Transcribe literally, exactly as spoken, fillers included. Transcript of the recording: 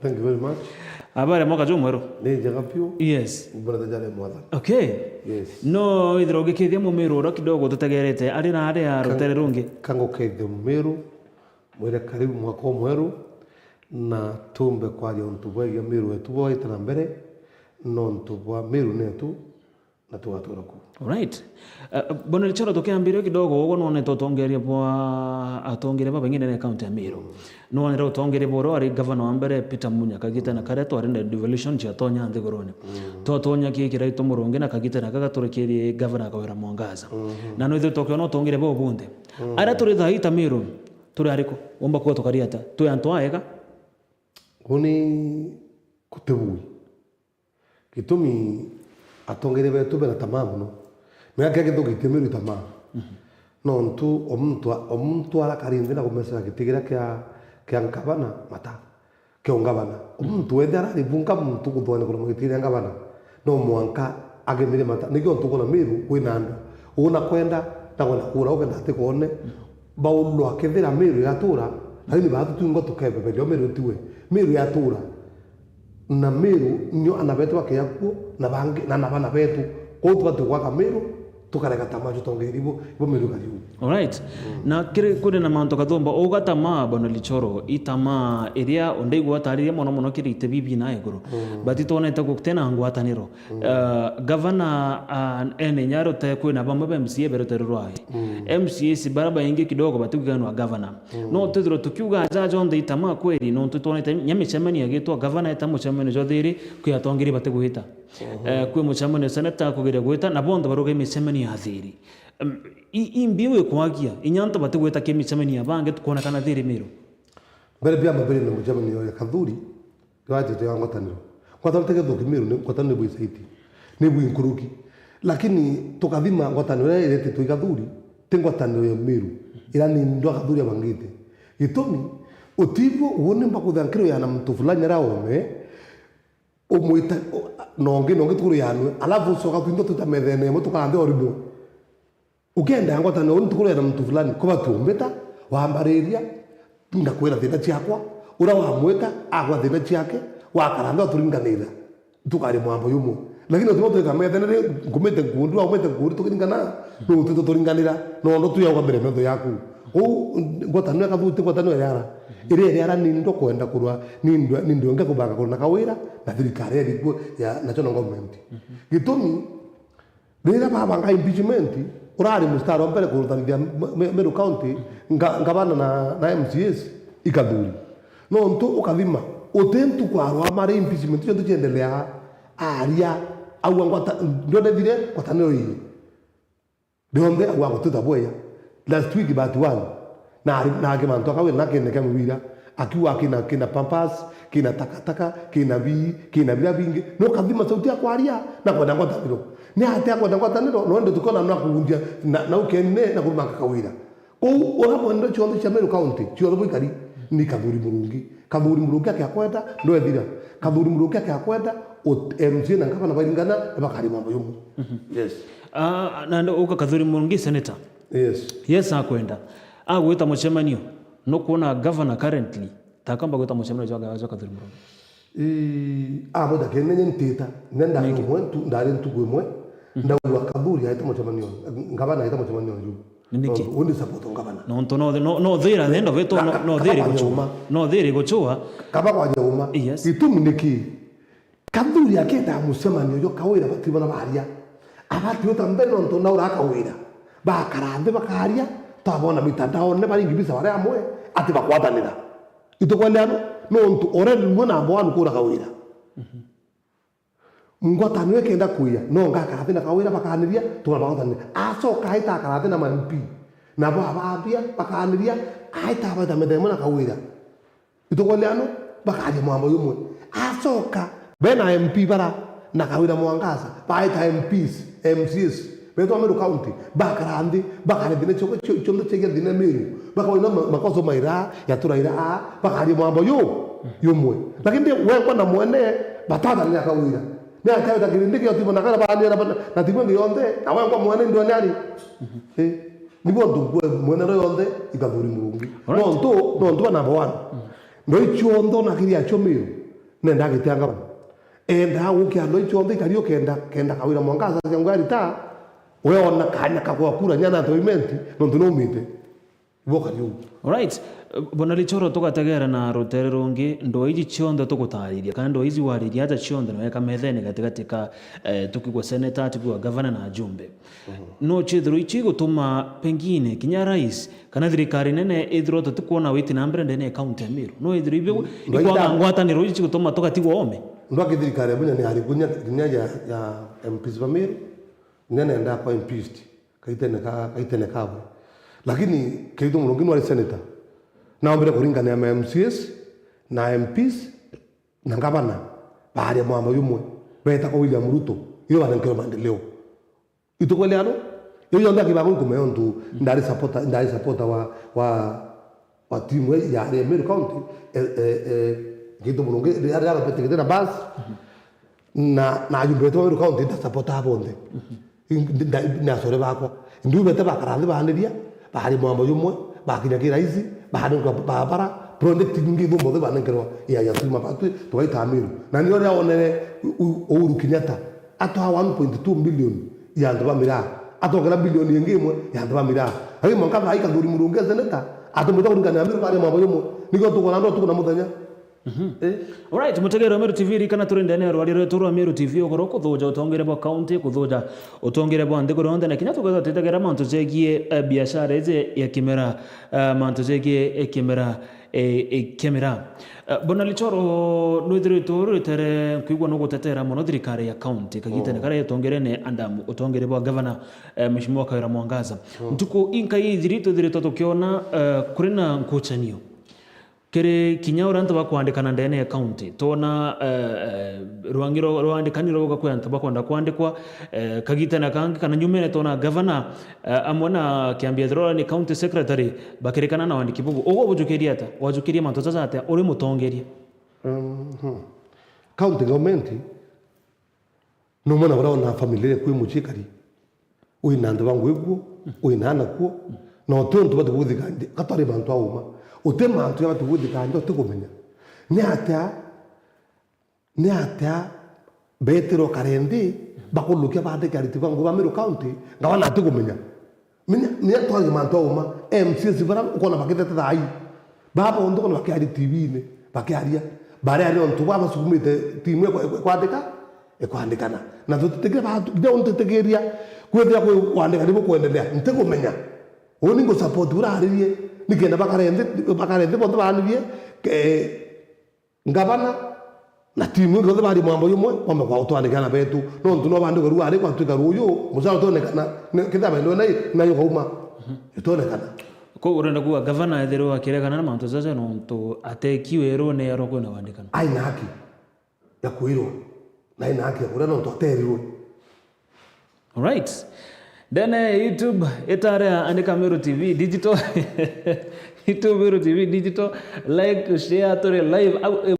Thank you very much. Habari ya mwaka jumweru? Ni njega biu. Yes. Mbona tajale mwathani. Okay. Yes. No withirwa ugikithia mumiru uria kidogo tutegerete ari na ari a rutere rungi. Kangukithia mumiru, mwire karibu mwaka umweru, na tumbe kwaria untu bwegia miru wetu bwaite na mbere, nontu bwa miru netu, na tugatura ku. Alright. Uh, Bwana Richard, tukiambiria kidogo, uguo nonete utongeria bwa atongeria babaingi ndene ya kaunti ya Meru. Nonere utongeria bwa uria wari gavana wa mbere Peter Munya, kagitene karia twari na devolution ciatonya nthigurune. Twatonya ki kiraitu Murungi na kagitene kaga turikirie gavana Kawira Mwangaza. Na nwithirite ukiona utongeria bau bunthe. Aria turi thaa ii ta Meru, turi ariku? Umba kuga tukari ata? Twi antu aega? Uni kutibui. Gitumi atongeria betu bena tamaa mono. Mea kia githukitie Meru tamaa. Nontu o muntu a-, o muntu arakari nthi na kumecera giti kiria kia, kia ngavana mata, kia ungavana. O muntu wenthe araribunga muntu kuthwania kuruma giti kia ngavana, no mwanka agemire mata. Nikio ntukwona Meru kwina andu una kwenda na kwenda kura ukenda atikone. Baulwa kethira Meru igatura, lakini baatu twingwa tukebeberia o Meru tiwe. Meru yatura. Na Meru nio ana betu bakeya kuo, na bangi, na, na bana betu. Kwou tubati gwaka Meru, tukarega tamaa ju tongeria ibo, ibo Meru ikari uu. Alright. Na kiri, kuri na mantu kathumba, uga tamaa, Bwana Lichoro, i tamaa iria undaigua ataririe mono mono kiri ite bibi na iguru. But itwonete gutena ngwataniro. Uh, gavana, uh, ene Nyaru te kwina bamwe ba M C A berutere rwai. M C As bara baingi kidogo batigwiganwa gavana. No twithirwe tukiuga aja jonthe i tamaa kweri, nontu twonete nya micemanio yagitwa gavana eta mucemanio jwa thiri, kwi atongeria batigwita. Eh, kwi mucemanio seneta akugeria gwita, na bonthe baruga i micemanio ya thiri. Em, i, i mbi wikwagia, inya antu batigwita ki micemanio ya bangi, tukwonekana thiri Meru. Mbere bia mambere na mucemanio ya Kathuri, Twajite ya ngwataniro. Ngwataniro ti githuki Meru, ni ngwataniro ni bwisaiti. Ni bwinkuruki. Lakini tukathima ngwataniro iria iretitwe i Kathuri, ti ngwataniro ya Meru. Ira ni ndwa Kathuri abangite. Gitumi, utibu uuni mbakuthia nkiro ya na muntu fulani ara ome, umwita, u-, nongi, nongi tukuru yanwe, alafu ucoka twinthe tuta methene imwe tukaanthe o rimwe. Ukenda ngwataniro, uni ntukuria na muntu fulani, kuba tumbita, wambariria, ngakwira thina ciakwa, uria wamwita, akwira thina ciake, wakara nthi turinganira, tukari mwambo yumwe. Lakini utibo twika methene ri, nkumite nkundi, waumite nkundi, tukiringana, no utito turinganira, nondo tu yauga mbere metho yaku. Uu ngwataniro ya Kathuti, ngwataniro ya ara. Iria iriara ni ndo kwenda kurwa, ni ndo, ni ndo nge kubanga kurwa na Kawira, na thirikari ya rikuo ya national government. Gitumi, Riria babanga impeachment, urari mustari wa mbere kurutanithia M-, M-, Meru County, nga-, ngavana na, na M C As i Kathuri. Nontu ukathima, uti ntuku arwa mari impeachment cionthe ciendelea, aria, aua ngwata-, ndionethire ngwataniro ii. Rionthe aua gutita bweya. Last week but one, na ari, na angi mantu akawira na kene kia mubira, akiuga kina, kina pampers, kina takataka, kina bii, kina bira bingi. No kathima sauti ya kwaria na kwenda ngwataniro. Ni atia kwenda ngwataniro, no ende tukona na kuundia na, na ukene na kurumanga Kawira. Kou ura mwende cionthe cia Meru County, cionthe bwikari, ni Kathuri Murungi. Kathuri Murungi akiakwenda, ndwethira. Kathuri Murungi akiakwenda, ut-, M C A na ngavana baringana, na bakari mambo yumwe. Yes. Ah, na ndo uka Kathuri Murungi senator. Yes. Yes, akwenda. Agwita mucemanio, nukwona governor currently, takamba gwita mucemanio jwa, jwa Kathuri Murungi. Ii, amwita kene nye ntita, nenda Niki? Umwe ntu, ndari ntuku imwe, ndaua Kathuri aita mucemanio, ngavana aita mucemanio ju. Ni niki? Nontu undi support ngavana. Nontu no, no, no thira thenda wetu, no, no thiri guchua. No thiri guchua. Kaba kwaria uma. Yes. Gitumi niki? Kathuri akenda mucemanio jo Kawira batibona baria. Abati uta mbere nontu na ura Kawira. Bakara nthi bakaria, twabona mitandaone baringi bisa baria amwe, ati bakwatanira. Itukwendea no, nontu already mwe namba one kura Kawira. Ngwataniro ikenda kuya, no ngakara thi na Kawira bakaniria, tugona bagwatanira. Acoka aita akara thi na ma M P. Nabo ababia bakaniria, aita abaita methemo na Kawira. Itukwendea no, bakaria mwambo yumwe. Acoka, bena M P bara, na Kawira Mwangaza, baita M Ps, M C As, betwa Meru County, bakara nthi, bakare thina cio-, cio-, cionthe ciagia thina Meru. Bakawina ma-, makoso maira, yatura ira a, bakaria mwambo yu, yumwe. Lakini ndi wengwa na mwene, batatanira Kawira. Ni atia wita kirindi kio tibo na kana baanira bana, na tibo ngi yonthe, na wengwa mwene ndwene ari. Eh, nibo ntu kwe mwene ndo yonthe, ikathuri Murungi. Alright. Nontu, nontu ba number one. Ndo icio ntho na kiri acio Meru. Nenda agite a ngavana. Enda gukia andu ai cionthe ikari o kenda, kenda Kawira Mwangaza cia ngwari ta, we ona kanya ka gwa kura nyana antu imenti, nontu numite. Ibo kari ugu. Alright. Bwana Lichoro, tugategera na rutere rungi, ndwa iji cionthe tugutariria, kana ndwa iji wariria aja cionthe, na weka methene gatigati ka, eh, tukigwa senator, tukigwa governor na ajumbe. No ciithirwa icio igutuma pengine kinya rais kana thirikari nene ithirwa tutikwona witi na mbere ndene ya kaunti ya Meru? No ithirwa ibio ikwaga ngwataniro ici cigutuma tugatigwa oome? Ndwaki thirikari ya Munya ni ari kunya kinya ya, ya M Ps ba Meru, kinya nenda kwa impeached, kaitene ka, kaitene kabwe. Lakini Kiraitu Murungi nwari senator, naombire kuringania ma M C As na M Ps na ngavana, baaria mwamba jumwe, beeta kwa William Ruto, irio banenkerwe maendeleo. Ituko ria anu, iu yonthe akibaga nkumenya untu ndari supporter, ndari supporter wa, wa, wa timu ya, ya Meru County, eh, eh, eh, Kiraitu Murungi, ria, ria, ria, na bus, na, na ajumbe betu ba Meru County, nda supporter bonthe. Nda, nda, ni acore bakwa. Ndiubete bakara nthi baaniria, bari mwamba jumwe, bakinya ki raisi, banenkwa barabara, project nyingi ithumba ithumba banenkerwa ya, ya stima batwi, tugaita Meru. Na nio ria onere u-, u-, Uhuru Kenyatta, atwaa one point two billion ya antu ba miraa, atwongera billion ingi imwe ya antu ba miraa. Ai mwanka thaa ikathuri Murungi seneta, atumite kuringania Meru bari mwamba jumwe. Nikio tukona ndo tukuna muthenya. Eh? Alright, mutegeri wa Meru T V, ririkana turi ndene ya rwaria rwetu rwa Meru T V, ugoro kuthuja utongere bwa county, kuthuja utongere bwa nthiguru yonthe, na kinya tugetha twitegera mantu jegie, eh, biashara iji ya kimera, eh, mantu jegie, eh, kimera, eh, eh, kimera. Eh, Bwana Lichoro, nwithiritwe uri ritere nkwigua nugutetera mono thirikari ya county, kagitene karia itongerene under utongere bwa governor, eh, Mheshimiwa Kawira Mwangaza. Ntuku inkai ithiri twithiritwe tukiona, eh, kuri na nkuchanio kiri kinya uria antu bakwandikana ndene ya county. Twona, eh, eh, rwangi rwa, rwandikani rwauga kwi antu bakwenda kwandikwa, eh, kagitene kangi kana nyumene twona governor, eh, amwe na kiambi ethirwa ni county secretary bakirikana na wandiki bubu. Ugu ubujukiria atia? Wajukiria mantu jaja atia uri mutongeria? Mhm. County government numwe na uria wona family iria kwi mucii kari. Wina antu ba ngugi kuo, wina ana kuo, na uti untu bati kuthika nthi, gatwari mantu auma. Uti mantu ya bati kuthika nthi, uti kumenya. Ni atia, ni atia betirwo kare nthi, bakulukia bandike ariti ba ngugi ba Meru County, ngavana ati kumenya. Minya, minya twarie mantu auma, M C As bara ukona bakithete thaa ii. Baba onthe ukona bakiaria T V-ini, bakiaria. Baria ni ontu baba basukumite timu ikwa-, ikwa-, ikwandika, ikwandikana. Na tutitikiria ba-, kinya untitikiria kwithira kwi kwandika ni bukwendelea, ntikumenya. Uni ngu support uraririe, nikenda bakare nthi, bakare nthi bonthe baanirie, eh, ngavana na timu ingi yonthe bari mwambo jumwe, bombe kwa utwandikana betu. Nontu no bandikwe ruu ari kwatuika ruuju, mucara utonekana, ni, kethira bendwe nai, nai ukauma. Itonekana. Ko urenda kuuga gavana ethirwe akiregana na mantu jaja nontu atekiwe iru ni arwa kwina wandikano? Ai na haki ya kwirwa, na ai na haki ya kuria nontu aterirwe. Alright. Ndene ya YouTube, itare ya Andika Meru T V Digital. YouTube Meru T V Digital. Like, share, turi live. Au,